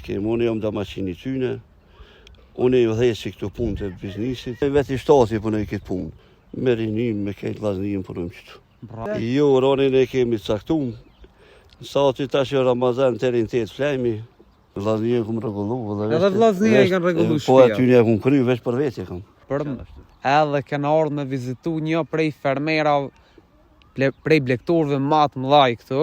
kemë, unë jam damaqini tyne, unë i udhëheqi këto punë të biznisit, e vetë i shtati punoj këtë punë, me rinim, me këtë vllaznim punojmë qëtu. Bravo. Jo, orarin e kemi caktum, në sati tash e Ramazan deri në 8 flejmi, vllaznia e kum rregullu, dhe Edhe vllaznia i kanë rregullu Po shtëpia. aty ne e kum kry, veç për vete kam. Për edhe kena ardhë me vizitu një prej fermerave, ple, prej blektorëve ma të mëdhaj këtu,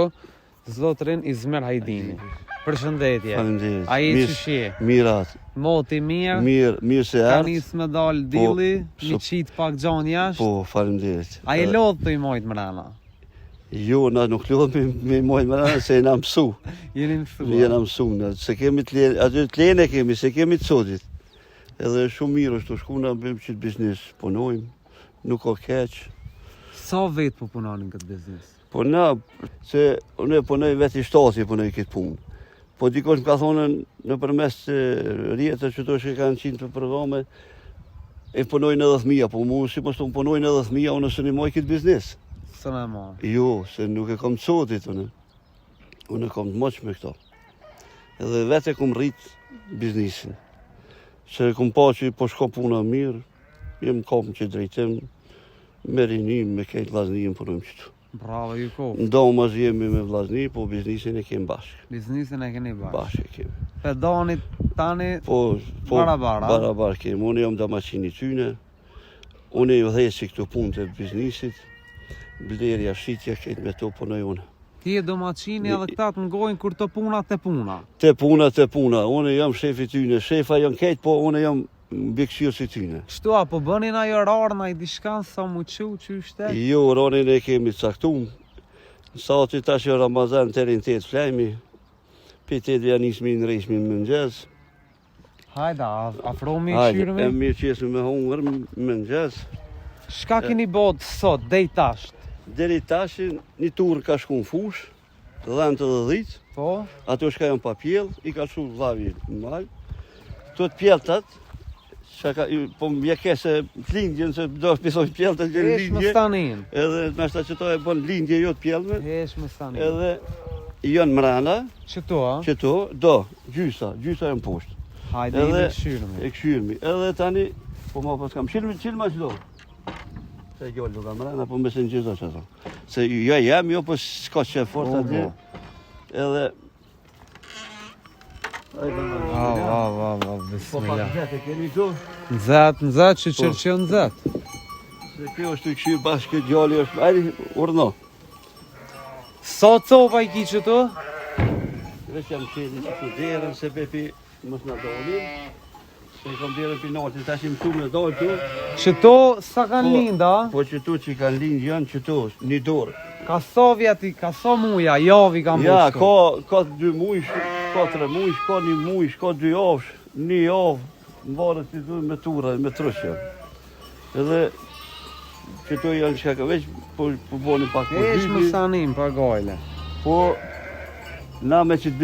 zotrin Izmir Hajdini. Përshëndetje. Faleminderit. A je Mirë- qysh je? Mirat, Moti mirë, mirë, mirë se ka erdh. nis me dal dilli, Po, mi so- qit pak gjon jashtë. Po, faleminderit. A je lodh të i mojt mrena? Jo, na nuk lodhemi me mojt mrena se jena mësu. Jeni mësuar. Jena mësu, na, se kemi të lenë, aty të lenë e kemi, se kemi të sotit. Edhe shumë mirë është të shku, na bëjmë qitë biznis, punojmë, nuk o keq. Sa vetë po punoni në këtë biznes? Po na, se unë e punoj vetë i shtati, punoj këtë punë. Po dikush më ka thonë në përmes të rjetës që to që kanë qinë të programe, e punojnë edhe fëmija, po mu si mos të më punojnë edhe fëmija, unë s'e moj këtë biznes. Së me marrë. Jo, se nuk e kam të sotit unë. Unë e kam të moqme këto. Edhe vetë e kom rrit biznisin. Se kom pa që po shko puna mirë, jem kam që drejtim, me rinim, me kejt vllaznim punojmë qëtu. Bravo, ju kof. Ndomas jemi me vllazni, po biznisin e kemi bashkë. Biznesin e keni bashkë. Bashkë e kemi. Pedonit tani Po, po, Barabar, a? Barabar kemi. Unë jam damaqini tyne, unë i udhëheqi këto punë të biznisit, blerja, shitja, krejt me to punoj unë. Ti je domaqini edhe këta të ngojnë kur të puna të puna. Te puna, te puna, unë jam shefi tyne, shefa janë krejt, po unë jam mbikëqyrësi tyne. Kështu a po bëni na orar na i diçka sa mu çu qyshte? Jo, orarin e kemi caktum, në sati tash e Ramazan deri në 8 flejmi, pi 8 ja nismi në rejshmi në mëngjes. Hajde, a- afromi i Hajde, e kqyrmi. mirë qesmi me hungër në mëngjes. Çka keni bot sot deri tash? Deri tash një tur ka shku në fush, dhentë dhe dhitë, Po, ato shka janë pa pjell, i ka shu vllavi në mal. Këto të pjelltat, çka ka, i- po më vje keq se të lindjen, se do të pisoj pjelltat që hesh më lindje, stanin. edhe ndoshta që to e bën lindje jo të pjellme, Hesh më stanin. edhe janë mrena, Qëto, a? qëto, do, gjysa, gjysa janë poshtë. Hajde edhe- i kqyrmi. E kqyrmi, edhe tani, po ma pas kam qilmi, qilma qëto. Se jo, nuk ka mrena, po më se në gjitha që ato. Se jo jam, jo, po s'ka që e fort Po, atje. po. Edhe... Ajde, Va, va, va, va, Po pak bismillah. nxehtë e kemi këtu, Nxet, nxet, që Po. qërqë nxet. se kjo është i këshirë bashkë, djali është, ajde, urno. Sa copa i ki qëto? Veç jam qeli që të derën, se bepi mos na dolin. Se i kam derën pinalti, tash i mësu me dalë tu. Qëto sa kanë Po. linda? Po qëtu që i kanë lindë janë qëtu, një dorë. Ka sa vjeti, ka sa muja, javi kanë Ja, bo qëto. ka, ka dy mujsh, ka tre mujsh, ka një mujsh, ka dy javësh, një javë, në varet si duhet me tura, me trush janë. Edhe qëto janë çka ka veç, po, po boni pak po Hesh më dyti, stanin, pa gojle. po na me që të.